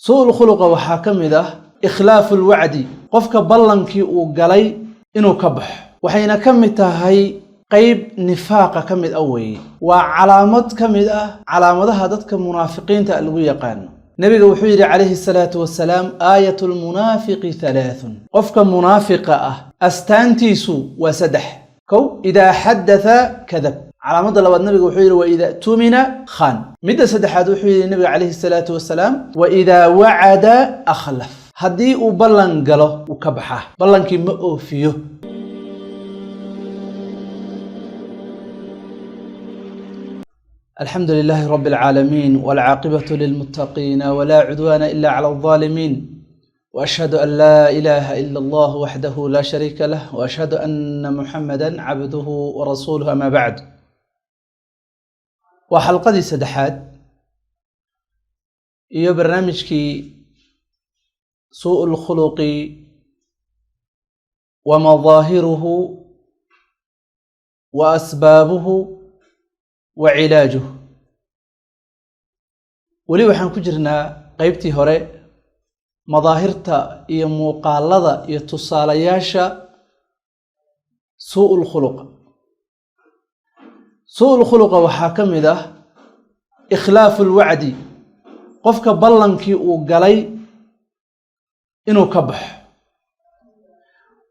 Su'ul khuluqa waxaa ka mid ah ikhlaafu lwacdi, qofka ballankii uu galay inuu ka baxo. Waxayna ka mid tahay qayb nifaaqa ka mid ah weeye. Waa calaamad ka mid ah calaamadaha dadka munaafiqiinta lagu yaqaano. Nebiga wuxuu yidhi calayhi salaatu wasalaam: aayatu lmunaafiqi halaathun. Qofka munaafiqa ah astaantiisu waa saddex. Kow, idaa xadatha kadab. Calaamadda labaad nabiga wuxuu yidhi: wa idaa tumina khan. Midda saddexaad wuxuu yidhi nabiga calayhi salaatu wasalaam: wa idaa wacada akhlaf. Haddii uu ballan galo, wuu ka baxaa, ballankii ma oofiyo. Alxamdu lilaahi rabbi alcaalamiin, walcaaqibatu lilmuttaqiina, walaa cudwaana ila cala aldaalimiin, وأشهد أن لا إله إلا الله وحده لا شريك له، وأشهد أن محمدا عبده ورسوله، أما بعد. Waa xalqadii saddexaad iyo barnaamijkii suuء الkhuluqi wa madaahiruhu wa asbaabuhu wa cilaajuhu. Weli waxaan ku jirnaa qeybtii hore, madaahirta iyo muuqaalada iyo tusaalayaasha suu'ul khuluqa. Suu'ul khuluqa waxaa ka mid ah ikhlaafu lwacdi, qofka ballankii uu galay inuu ka baxo.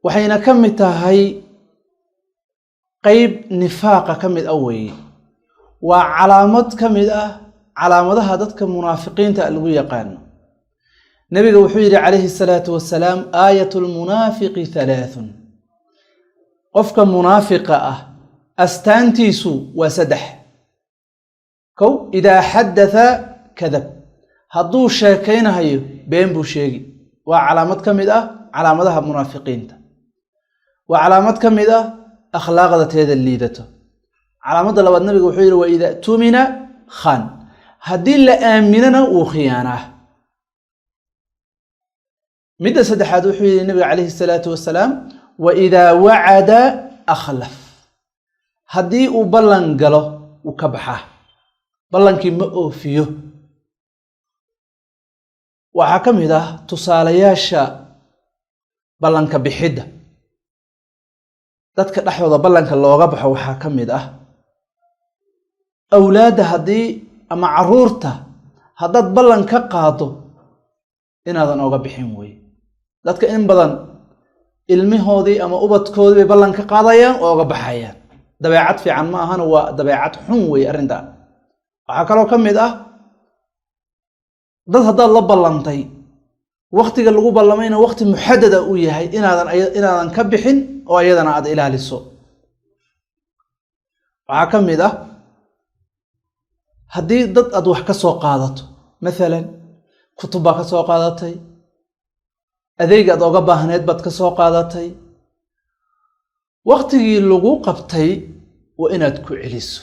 Waxayna ka mid tahay qayb nifaaqa ka mid ah weeye. Waa calaamad ka mid ah calaamadaha dadka munaafiqiinta lagu yaqaano. Nebiga wuxuu yidhi calayhi salaatu wasalaam: aayatu lmunaafiqi halaathun. Qofka munaafiqa ah astaantiisu waa saddex. Kow, idaa xadatha kadab. Hadduu sheekaynahayo, been buu sheegi. Waa calaamad ka mid ah calaamadaha munaafiqiinta. Waa calaamad ka mid ah akhlaaqda teeda liidato. Calaamadda labaad nabiga wuxuu yidhi: wa idaa tumina khan. Haddii la aaminana, wuu khiyaanaa. Midda saddexaad wuxuu yidhi nabiga calayhi salaatu wasalaam: wa idaa wacada akhlaf. Haddii uu ballan galo, wuu ka baxaa, ballankii ma oofiyo. Waxaa ka mid ah tusaalayaasha ballanka bixidda dadka dhexdooda ballanka looga baxo, waxaa ka mid ah awlaadda haddii ama caruurta haddaad ballan ka qaado inaadan oga bixin wey. Dadka in badan ilmihoodii ama ubadkoodii bay ballan ka qaadayaan oo oga baxayaan. Dabeecad fiican ma ahana, waa dabeecad xun wey arrintaa. Waxaa kaloo ka mid ah dad haddaad la ballantay, waktiga lagu ballamayna wakti muxadada uu yahay, inaadan ka bixin oo iyadana aada ilaaliso. Waxaa ka mid ah haddii dad aad wax ka soo qaadato, mathalan kutub baa ka soo qaadatay, adeeg aad oga baahneed baad ka soo qaadatay, waktigii lagu qabtay waa inaad ku celiso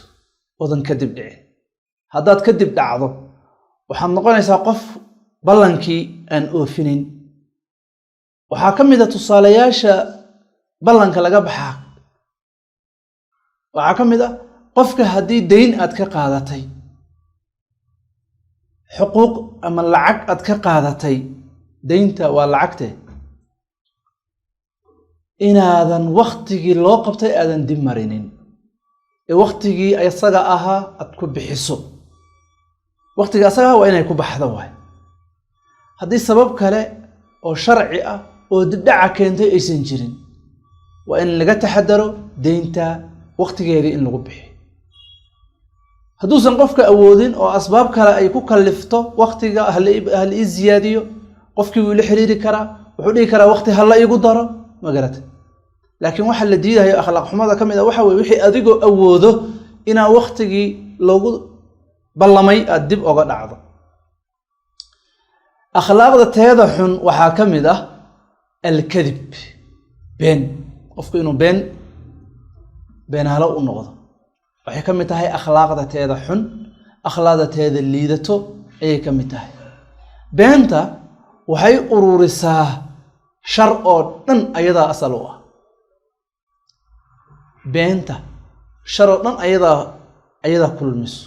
oodan kadib dhicin. Haddaad kadib dhacdo, waxaad noqonaysaa qof ballankii aan oofinin. Waxaa ka mid a tusaalayaasha ballanka laga baxaa, waxaa ka mid ah qofka haddii dayn aad ka qaadatay, xuquuq ama lacag aad ka qaadatay, daynta waa lacagte, inaadan waktigii loo qabtay aadan dib marinin ee waktigii isaga ahaa aad ku bixiso. Waktiga asaga ahaa waa inay ku baxdo waay. Haddii sabab kale oo sharci ah oo dibdhaca keentay aysan jirin, waa in laga taxadaro deynta waktigeedii in lagu bixiyo. Hadduusan qofka awoodin oo asbaab kale ay ku kallifto waktiga hala ii ziyaadiyo, qofkii wuu la xiriiri karaa, wuxuu dhihi karaa wakti hala igu daro, ma garata? Laakiin waxa la diidayo akhlaaq xumada ka mid ah waxa weye wixii adigoo awoodo inaa waktigii loogu ballamay aada dib oga dhacdo. Akhlaaqda teeda xun waxaa ka mid ah alkadib, been. Qofku inuu beenaalo u noqdo waxay ka mid tahay akhlaaqda teeda xun, akhlaaqda teeda liidato ayay ka mid tahay. Beenta waxay ururisaa shar oo dhan, ayadaa asal u ah. Beenta shar oo dhan ayadaa kulmiso.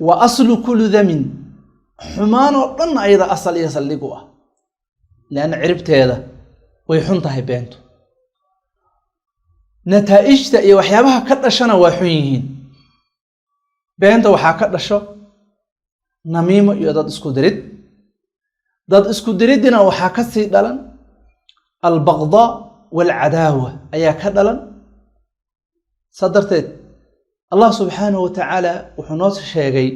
Wa aslu kulli damin, Xumaan oo dhan ayada asal iyo saldhig u ah, leanna ciribteeda way xun tahay beentu, nataa'ijta iyo waxyaabaha ka dhashana waa xun yihiin. Beenta waxaa ka dhasho namiimo iyo dad isku dirid. Dad isku diriddina waxaa ka sii dhalan albaqdaa waalcadaawa ayaa ka dhalan. Saa darteed Allah subxaanahu wa tacaala wuxuu noo sheegay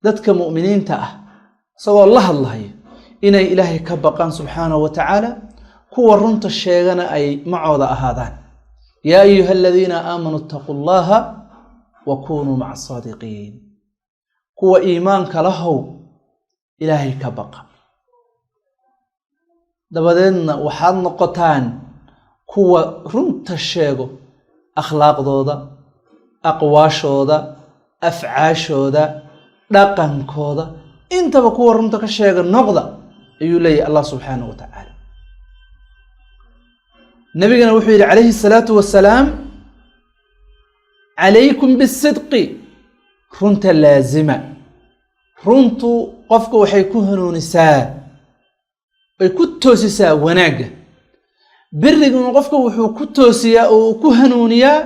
dadka mu'miniinta ah, isagoo la hadlahayo, inay Ilaahay ka baqaan subxaanahu wa tacaala, kuwa runta sheegana ay macooda ahaadaan. Yaa ayuha aladiina aamanuu ittaquu Allaha wa kunuu maca asaadiqiin. Kuwa iimaanka lahow, Ilaahay ka baqa, dabadeedna waxaad noqotaan kuwa runta sheego, akhlaaqdooda, aqwaashooda, afcaashooda, dhaqankooda intaba kuwa runta ka sheega noqda, ayuu leeyahy Allah subxaanahu wa tacaala. Nabigana wuxuu yidhi calayhi الsalaatu wasalaam: "Calaykum bisidqi", runta laazima. Runtu qofka waxay ku hanuunisaa, ay ku toosisaa wanaagga. Biriguna qofka wuxuu ku toosiyaa oo uu ku hanuuniyaa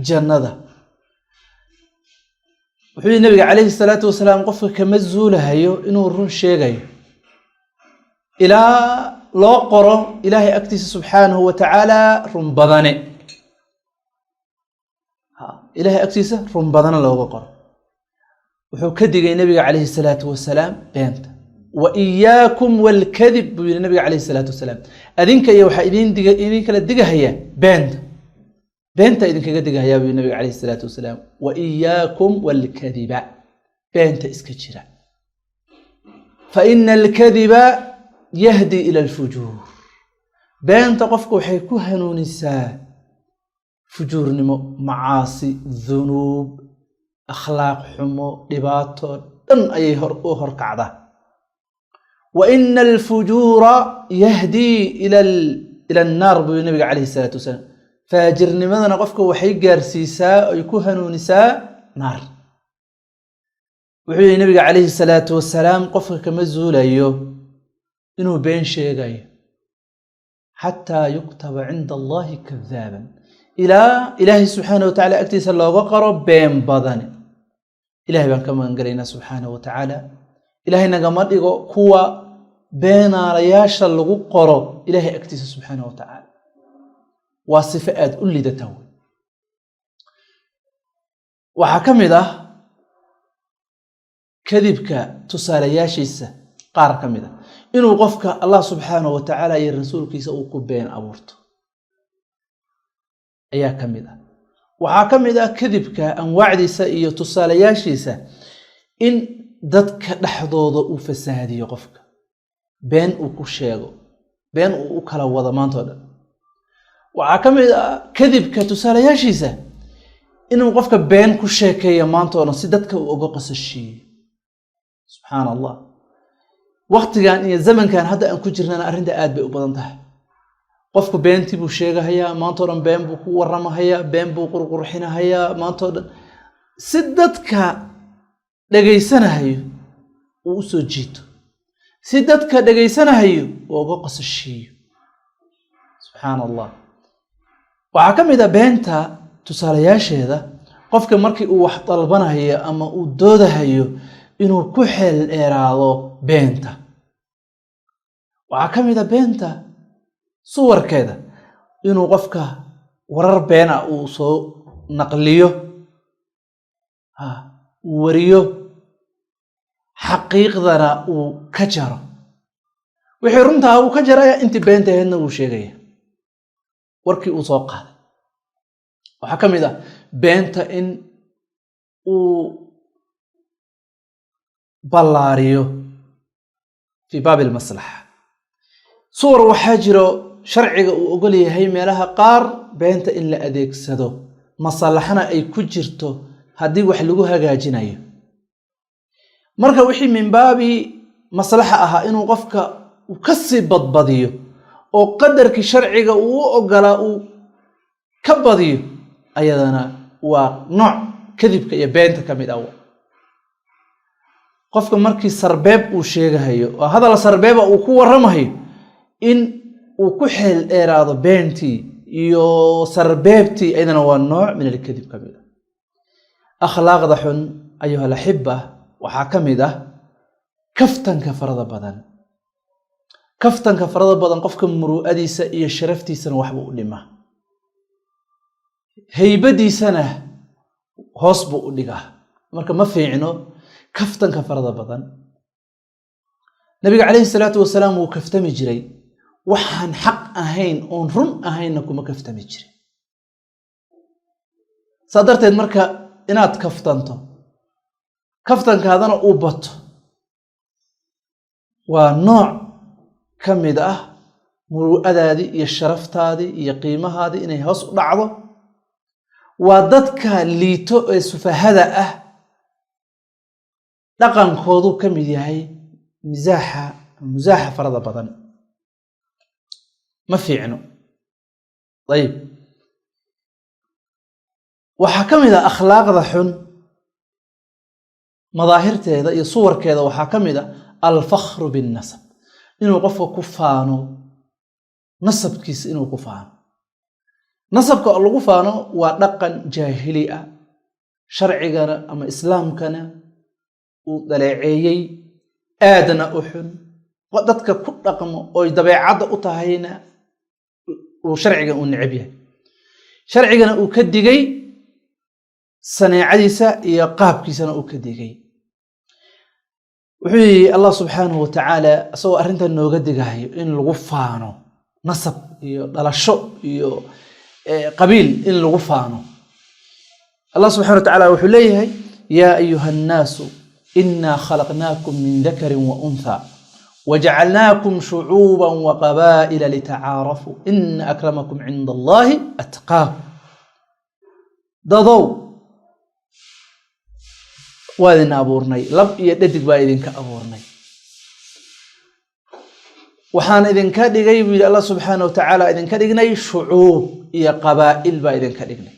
jannada. Wuxuu yihi nabiga calayhi salaatu wasalaam: qofka kama zuulahayo inuu run sheegayo ilaa loo qoro Ilaahay agtiisa subxaanahu wa tacaala run badane. Ilaahay agtiisa run badane looga qoro. Wuxuu ka digay nabiga calayhi salaatu wasalaam beenta. "Wa iyaakum waalkadib", buu yihi nabiga calayhi salaatu wasalaam. Adinka iyo waxaa idin diga, idin kala digahayaa beenta, beenta idinkaga digahayaa, buu yihi nabiga calayhi salaatu wasalaam. "Wa iyaakum waalkadiba", beenta iska jira. "Fa ina alkadiba yahdi ila alfujuur", beenta qofka waxay ku hanuunisaa fujuurnimo, macaasi, dunuub, akhlaaq xumo, dhibaato dhan ayay u horkacdaa. "Wa ina alfujuura yahdii ila annaar", buu nabiga calayhi salaatu wasalaam. Faajirnimadana qofka waxay gaarsiisaa, ay ku hanuunisaa naar. Wuxuu yihi nabiga calayhi salaatu wasalaam: qofka kama zuulayo inuu been sheegayo xataa yuktaba cinda Allahi kadaaban, ilaa Ilaahay subxaana wa tacala agtiisa looga qoro been badane. Ilahay baan ka magan galaynaa subxaanahu wa tacaala. Ilaahay nagama dhigo kuwa beenaalayaasha lagu qoro Ilaahay agtiisa subxaanahu wa tacaala. Waa sifo aada u lidata wey. Waxaa ka mid ah kadibka tusaalayaashiisa qaar ka mid ah inuu qofka Allah subxaanahu wa tacaala iyo rasuulkiisa uu ku been abuurto ayaa ka mid ah. Waxaa ka mid ah kadibka anwaacdiisa iyo tusaalayaashiisa in dadka dhexdooda uu fasahaadiyo qofka, been uu ku sheego, been uu u kala wado maanta o dhan. Waxaa ka mid ah kadibka tusaalayaashiisa inuu qofka been ku sheekeeyo maanta o dhan si dadka uu uga qosashiiyo. Subxaana Allah, waktigan iyo zamankan hadda aan ku jirnana arrinta aad bay u badan tahay. Qofku beentii buu sheegahayaa maanta o dhan, been buu ku waramahayaa, been buu qurqurxinahayaa maanta o dhan si dadka dhegaysanahayo uu u soo jiito, si dadka dhegaysanahayo uu uga qosashiiyo. Subxaana Allah. Waxaa ka mid ah beenta tusaalayaasheeda qofka markii uu wax dalbanayo ama uu doodahayo inuu ku xeel dheeraado beenta. Waxaa ka mid ah beenta suwarkeeda inuu qofka warar beena uu soo naqliyo, ha uu wariyo, xaqiiqdana uu ka jaro. Wixii runtaa uu ka jaraya, intii beenta ahaydna wuu sheegaya warkii uu soo qaaday. Waxaa ka mid ah beenta in uu ballaariyo fii baabi almaslaxa. Suwar waxaa jiro sharciga uu ogol yahay meelaha qaar beenta in la adeegsado, maslaxana ay ku jirto haddii wax lagu hagaajinayo. Marka wixii min baabi maslaxa ahaa inuu qofka uu ka sii badbadiyo oo qadarkii sharciga uu u ogolaa uu ka badiyo, ayadana waa nooc kadibka iyo beenta ka mid ah. Qofka markii sarbeeb uu sheegahayo oo hadal sarbeeba uu ku warramahayo, in uu ku xeel dheeraado beentii iyo sarbeebtii, iyadana waa nooc min alkadib ka mid ah. Akhlaaqda xun, ayuha alaxiba, waxaa ka mid ah kaftanka farada badan. Kaftanka farada badan qofka muru'adiisa iyo sharaftiisana waxbuu u dhimaa, haybadiisana hoos buu u dhigaa. Marka ma fiicno kaftanka farada badan. Nabiga calayhi salaatu wasalaam wuu kaftami jiray, waxaan xaq ahayn oon run ahaynna kuma kaftami jirin. Saa darteed marka inaad kaftanto, kaftankaadana uu bato, waa nooc ka mid ah muru'adaadii iyo sharaftaadii iyo qiimahaadii inay hoos u dhacdo. Waa dadka liito ee sufahada ah dhaqankoodu ka mid yahay misaaxa, musaaxa farada badan ma fiicno. Ayib, waxaa ka mid ah akhlaaqda xun madaahirteeda iyo suwarkeeda, waxaa ka mid ah alfakhru binnasab, inuu qofka ku faano nasabkiisa, inuu ku faano. Nasabka lagu faano waa dhaqan jaahili ah, sharcigana ama islaamkana uu dhaleeceeyey, aadna u xun. Dadka ku dhaqmo oy dabeecadda u tahayna uu sharciga uu neceb yahay, sharcigana uu ka digay, saneecadiisa iyo qaabkiisana uu ka digay. Wuxuu yihi Allah subxaanahu wa tacaala, isagoo arrintan nooga digahayo in lagu faano nasab iyo dhalasho iyo qabiil in lagu faano, Allah subxana wa tacala wuxuu leeyahay: "Yaa ayuha annaasu, inaa khalaqnaakum min dakarin wa untha wajacalnaakum shucuuba waqabaa'ila litacaarafuu, ina akramakum cinda Allahi atqaakum." Dadow, waa idin abuurnay, lab iyo dhadig baa idinka abuurnay, waxaan idinka dhigay, buu yidhi Allah subxaana wa tacaala, idinka dhignay shucuub iyo qabaa'il baa idinka dhignay.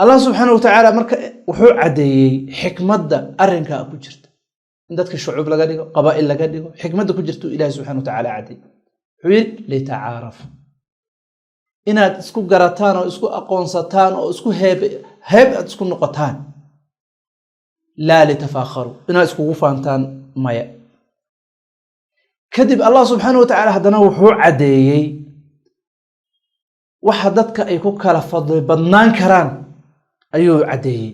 Allah subxaana wa tacaala marka wuxuu caddeeyey xikmadda arrinkaa ku jirta, in dadka shucuub laga dhigo, qabaa'il laga dhigo. Xikmadda ku jirta ilahi subxana wa tacaala caddeeyey. Wuxuu yidhi: litacaarafu, inaad isku garataan oo isku aqoonsataan oo isku heeb heeb aad isku noqotaan, laa litafaakharuu, inaad iskugu faantaan maya. Kadib Allah subxaana wa tacaala haddana wuxuu caddeeyey waxa dadka ay ku kala fadli badnaan karaan ayuu caddeeyey.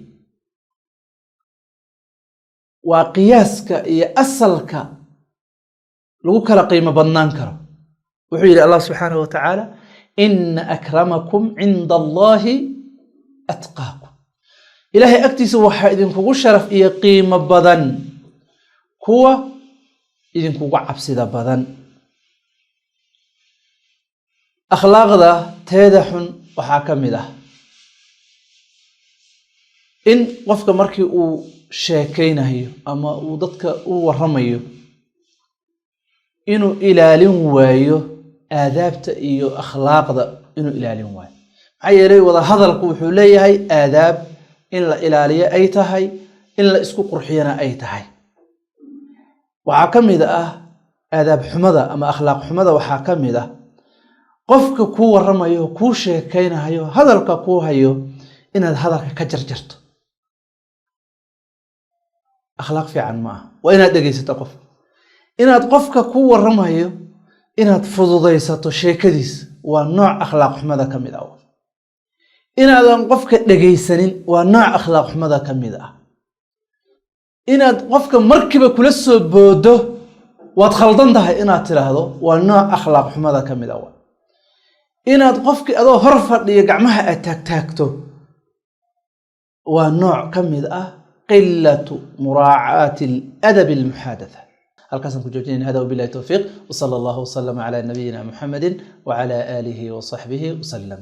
Waa qiyaaska iyo asalka lagu kala qiimo badnaan karo. Wuxuu yidhi Allah subxaanahu wa tacaala: "Ina akramakum cinda Allahi atqaakum." Ilaahay agtiisa waxaa idinkugu sharaf iyo qiimo badan kuwa idinkugu cabsida badan. Akhlaaqda teeda xun waxaa ka mid ah in qofka markii uu sheekaynayo ama uu dadka u waramayo inuu ilaalin waayo aadaabta iyo akhlaaqda, inuu ilaalin waayo. Maxaa yeelay wada hadalku wuxuu leeyahay aadaab in la ilaaliyo ay tahay, in la isku qurxiyana ay tahay. Waxaa ka mid ah aadaab xumada ama akhlaaq xumada, waxaa ka mid ah qofka kuu waramayo, kuu sheekaynahayo, hadalka kuu hayo, inaad hadalka ka jarjarto. Akhlaaq fiican ma aha. Waa inaad dhegaysato qofka. Inaad qofka kuu waramayo inaad fududaysato sheekadiisa waa nooc akhlaaq xumada ka mid ah. Inaadan qofka dhegaysanin waa nooc akhlaaq xumada ka mid ah. Inaad qofka markiiba kula soo boodo "Waad khaldan tahay" inaad tidhaahdo waa nooc akhlaaq xumada ka mid ah. Inaad qofkii adoo hor fadhiyo gacmaha aad taagtaagto waa nooc ka mid ah qilatu muraacaati aladabi almuxaadatha. Halkaasaan ku joojinayna. Hada wabillahi towfiiq, wsala Allahu wasalama cala nabiyina Muxamedi wacala aalihi wasaxbihi wasalam.